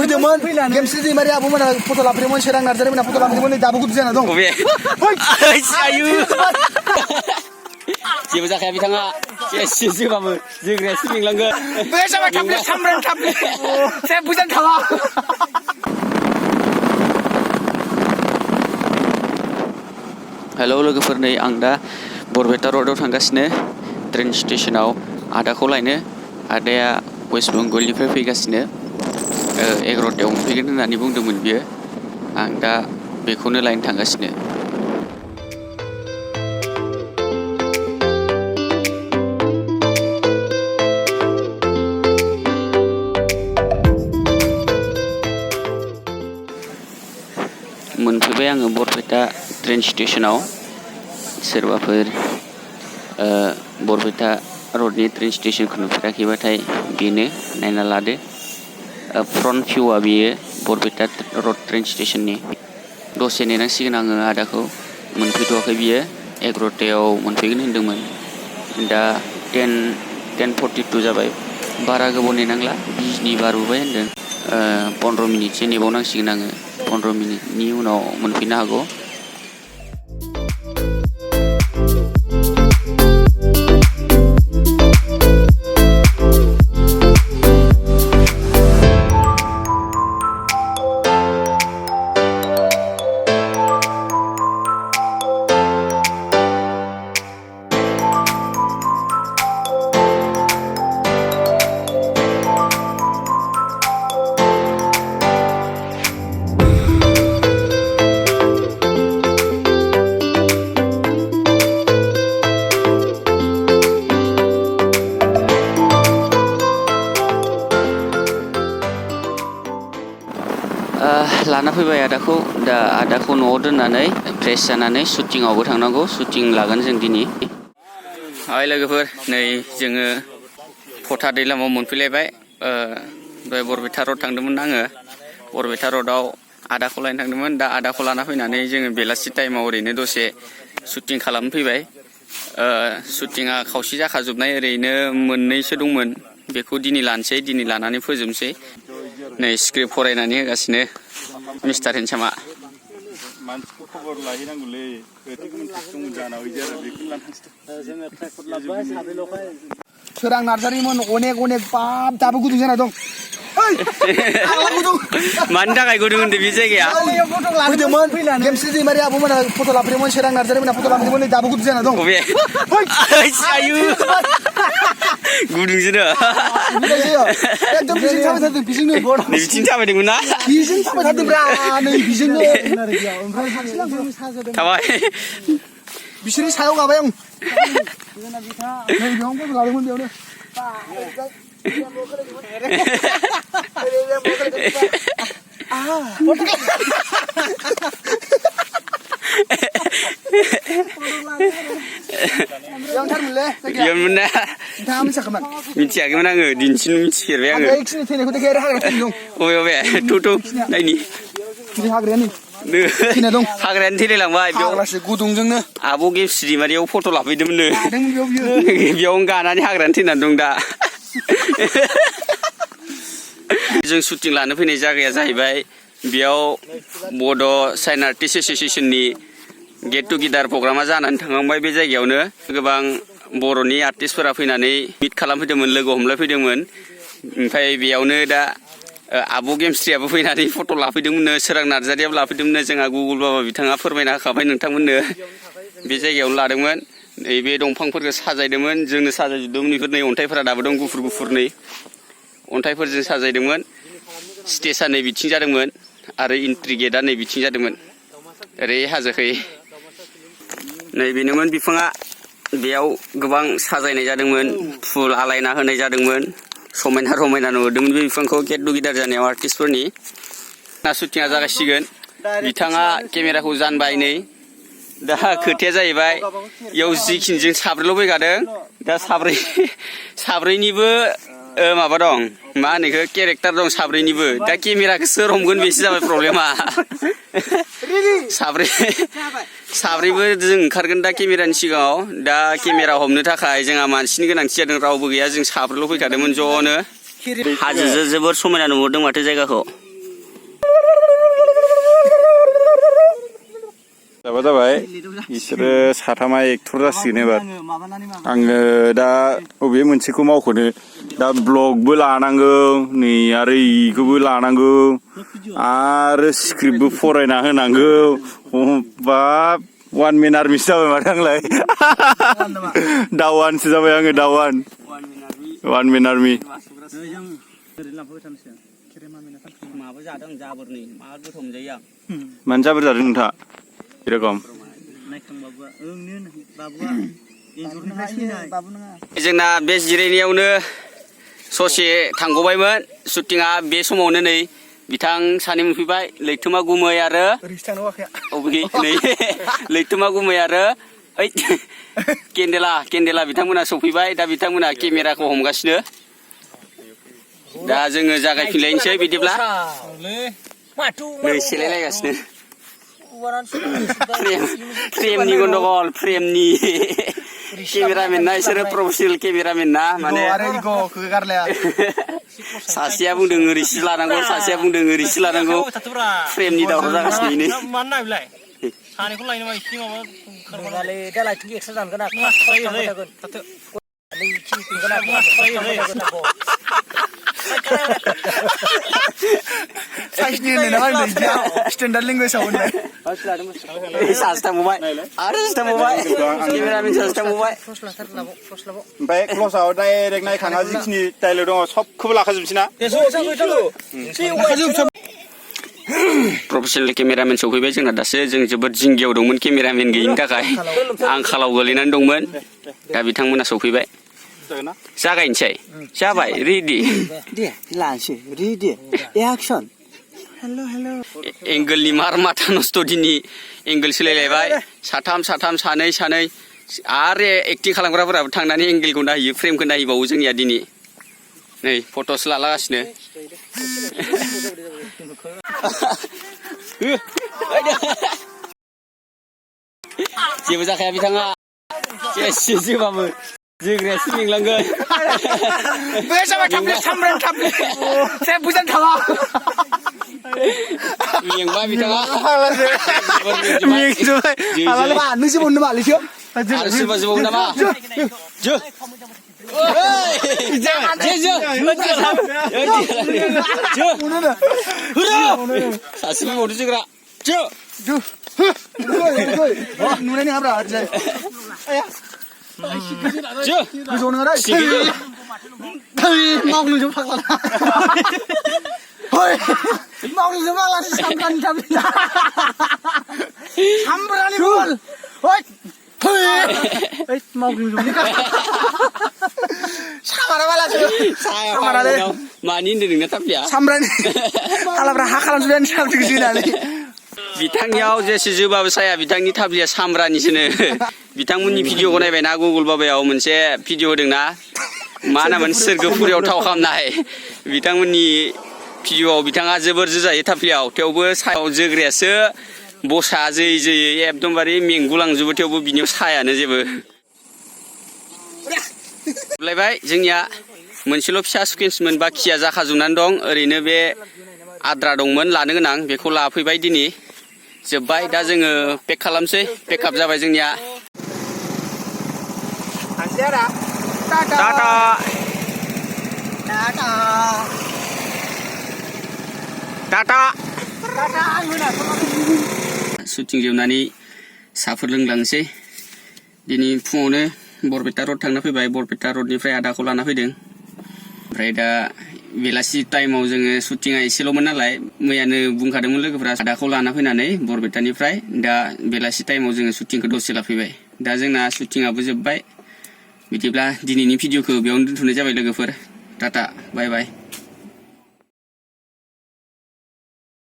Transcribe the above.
फैदोंमोन गेमस्रि दैमारि आब'मोना फट' लाफैदोंमोन सोरां नार्जारि मोना फट' लाफैदोंमोन नै दाबो गुदु जाना दं आयु जेबो जाखाया बिथाङा एसे जोबाबो जोग्रायासो लिंलांगोन बे जाबाय थाबले सामब्राम थाबले जेबो जानो थाङा हेलौ लोगोफोर नै आं दा बरपेटा र'डआव थांगासिनो ट्रेन स्टेशनाव आदाखौ लायनो आदाया वेस्ट बेंगलनिफ्राय फैगासिनो 11थायाव मोनफैगोन होननानै बुंदोंमोन बियो आं दा बेखौनो लायनो थांगासिनो मोनफैबाय आङो बरपेटा ट्रेन स्टेशनाव सोरबाफोर बरपेटा र'डनि ट्रेन स्टेशनखौ नुफेराखैबाथाय बेनो नायना लादो फ्रन्ट भिउआ बेयो बरपेटा र'ड ट्रेन स्टेशननि दसे नेनांसिगोन आङो आदाखौ मोनफैथ'वाखै बियो 11थायाव मोनफैगोन होनदोंमोन दा 10:42 जाबाय बारा गोबाव नेनांला 20 बारबोबाय होनदों 15 मिनिटसो नेबावनांसिगोन आङो 15 मिनिटनि उनाव मोनफैनो हागौ लाना फैबाय आदाखौ दा आदाखौ न'आव दोननानै फ्रेश जानानै शुटिंआवबो थांनांगौ शुटिं लागोन जों दिनै हाय लोगोफोर नै जोङो फथा दैलामाव मोनफैलायबाय ओमफ्राय बरपेटा र'ड थांदोंमोन आङो बरपेटा र'डआव आदाखौ लायनो थांदोंमोन दा आदाखौ लाना फैनानै जोङो बेलासि टाइमाव ओरैनो दसे शुटिं खालामनो फैबाय शुटिंआ खावसे जाखाजोबनाय ओरैनो मोननैसो दंमोन बेखौ दिनै लानोसै दिनै लानानै फोजोबनोसै नै स्क्रिप्ट फरायनानै होगासिनो मिस्टार हेन्डसामा मानसिखौ खबर लाहैनांगौलै सोरां नार्जारिमोन अनेक बाब दाबो गुदुं जाना दं मानि थाखाय गुदुं होनदों बे जायगाया फैदोंमोन गेमस्रि दैमारि आब'मोना फट' लाफैदोंमोन सोरां नार्जारि मोना फट' लाफैदोंमोन नै दाबो गुदुं जाना दं आयु गुदुंसोनो एकदम बिजों थाबाय थादों बिजोंनो बिथिं थाबायदोंमोन ना बिजों थाबाय थादोंब्रा नै बिजोंनो थाबाय बिसोरनि सायाव गाबाय आं नै बेयावनो फट' लादोंमोन बेयावनो मिथियाखैमोन आङो दिनैसिम मिथिफेरबाय आङो अबे थु नायनि हाग्रायानो थैलायलांबाय गुदुंजोंनो आब' गेमस्रि दैमारियाव फट' लाफैदोंमोननो बेयावनो गानानै हाग्रायानो थैनानै दं दा जों शुटिं लानो फैनाय जायगाया जाहैबाय बेयाव बड' साइन आर्टिस्ट एस'सियेसननि गेट टुगेदार प्रग्रामा जानानै थांखांबाय बे जायगायावनो गोबां बर'नि आर्टिस्टफोरा फैनानै मिट खालामफैदोंमोन लोगो हमलायफैदोंमोन ओमफ्राय बेयावनो दा आब' गेमस्रियाबो फैनानै फट' लाफैदोंमोननो सोरां नार्जारियाबो लाफैदोंमोननो जोंहा गुगोल बाबा बिथाङा फोरमायना होखाबाय नोंथांमोननो बे जायगायावनो लादोंमोन नैबे दंफांफोरखौ साजायदोंमोन जोंनो साजायजोबदोंमोन बेफोर नै अन्थाइफोरा दाबो दं गुफुर नै अन्थाइफोरजों साजायदोंमोन स्टेजआ नै बिथिं जादोंमोन आरो इन्ट्रि गेटआ नै बिथिं जादोंमोन ओरै हाजोखै नै बेनोमोन बिफाङा बेयाव गोबां साजायनाय जादोंमोन फुल आलायना होनाय जादोंमोन समायना रमायना नुदोंमोन बे बिफांखौ गेट टुगेदार जानायाव आर्टिस्टफोरनि ना शुटिंआ जागासिगोन बिथाङा केमेराखौ जानबाय नै दा खोथाया जाहैबाय इयाव जिखिनिजों साब्रैल' फैखादों दा साब्रैनिबो माबा दं मा होनो बेखौ केरेक्टार दं साब्रैनिबो दा केमेराखौ सोर हमगोन बेसो जाबाय प्रब्लेमा साब्रैबो जों ओंखारगोन दा केमेरानि सिगाङाव दा केमेरा हमनो थाखाय जोंहा मानसिनि गोनांथि जादों रावबो गैया जों साब्रैल' फैखादोंमोन ज'नो हाजोजों जोबोर समायना नुहुरदों माथो जायगाखौ माबा जाबाय बिसोरो साथामा एक्टर जासिगोन एबार आङो दा बबे मोनसेखौ मावख'नो दा ब्लगबो लानांगौ नै आरो इखौबो लानांगौ आरो स्क्रिप्टबो फरायना होनांगौ बाब वान मेन आर्मिसो जाबाय माथो आंलाय दावानसो जाबाय आङो दावान वान मेन आर्मि माबा जादों जाबोर नै मा गोथाव मोनजायो आं मानो जाबोर जादों नोंथाङा एरकम जोंना बे जिरायनायावनो ससे थांगबायमोन शुटिंआ बे समावनो नै बिथां सानै मोनफैबाय लैथोमा गुमै आरो नै लैथोमा गुमै आरो ओइ केन्देला बिथांमोना सफैबाय दा बिथांमोना केमेराखौ हमगासिनो दा जोङो जागायफिनलायनोसै बिदिब्ला नै सेलायलायगासिनो फ्रेमनि गन्डगल फ्रेमनि केमेरामेन ना इसोरो प्रफेसनेल केमेरामेन ना माने सासेया बुंदों ओरैसो लानांगौ सासेया बुंदों ओरैसो लानांगौ फ्रेमनि दावराव जागासिनो सानैखौ लायनो मा एसे माबा नङालै दा लाइटिं एक्सट्रा दानगोन आं स्टेन्डार्ड लेंगुवेजाव होननाय सासे थांबावबाय आरो सासे थांबावबाय केमेरामेन सासे थांबावबाय ओमफ्राय क्ल'सआव डाइरेक्ट नायखाङा जिखिनि डायलग दङ सबखौबो लाखाजोबसै ना प्रफेसनेल केमेरामेन सफैबाय जोंना दासो जों जोबोद जिंगियाव दंमोन केमेरामेन गैयिनि थाखाय आंखालाव गोलैनानै दंमोन दा बिथांमोना सफैबाय जागायनोसै जाबाय रेडि दे लानोसै रेडि एक्सन एंगोलनि मार माथा नस्थ' दिनै एंगोल सोलायलायबाय साथाम सानै आरो एक्टिं खालामग्राफोराबो थांनानै एंगेलखौ नायहैयो फ्रेमखौ नायहैबावो जोंनिया दिनै नै फट'सो लालागासिनो जेबो जाखाया बिथाङा एसे जोबाबो जोग्रायासो मेंलांगोन बे जाबाय थाबले बुजान थाङा मेंबाय बिथाङा नों जोबावनो मालिसो आरो सोरबा जोबावो नामा सासे फैबावदो जोग्रा नुनायनि हाब्रा गोजौ नङा मावलुजों फाग्ला मावलुजों फाग्लासो सामब्रानि थाबलिया सामब्रानि बल मानि होनदों नोंना थाफ्लिया सामब्रानि खालामग्रा हा खालामजोबबाय सामब्रानि होनानै बिथांनियाव जेसे जोबाबो साया बिथांनि थाब्लिया सामब्रानिसोनो बिथांमोननि भिडिअखौ नायबायना गुगल बाबायाव मोनसे भिडिअ होदोंना मा नामोन सोरगोफुरियाव थाव खालामनाय बिथांमोननि भिडिअआव बिथाङा जोबोर जोजायो थाफ्लियाव थेवबो सायाव जोग्रायासो बसा जयै एकदमबारे मेंगुलांजोबो थेवबो बिनियाव सायानो जेबो लायबाय जोंनिया मोनसेल' फिसा सिकुवेन्समोन बाखिया जाखाजोबनानै दं ओरैनो बे आद्रा दंमोन लानो गोनां बेखौ लाफैबाय दिनै जोब्बाय दा जोङो पेक खालामसै पेकआप जाबाय जोंनिया टाटा शुटिं जोबनानै साफोर लोंलांसै दिनै फुङावनो बरपेटा रड थांना फैबाय बरपेटा रडनिफ्राय आदाखौ लाना फैदों ओमफ्राय दा बेलासि टाइमाव जोङो शुटिंआ एसेल'मोन नालाय मैयानो बुंखादोंमोन लोगोफोरा आदाखौ लाना फैनानै बरपेटानिफ्राय दा बेलासि टाइमाव जोङो शुटिंखौ दसे लाफैबाय दा जोंना शुटिंआबो जोब्बाय बिदिब्ला दिनैनि भिडिअखौ बेयावनो दोनथ'नाय जाबाय लोगोफोर टाटा बाय बाय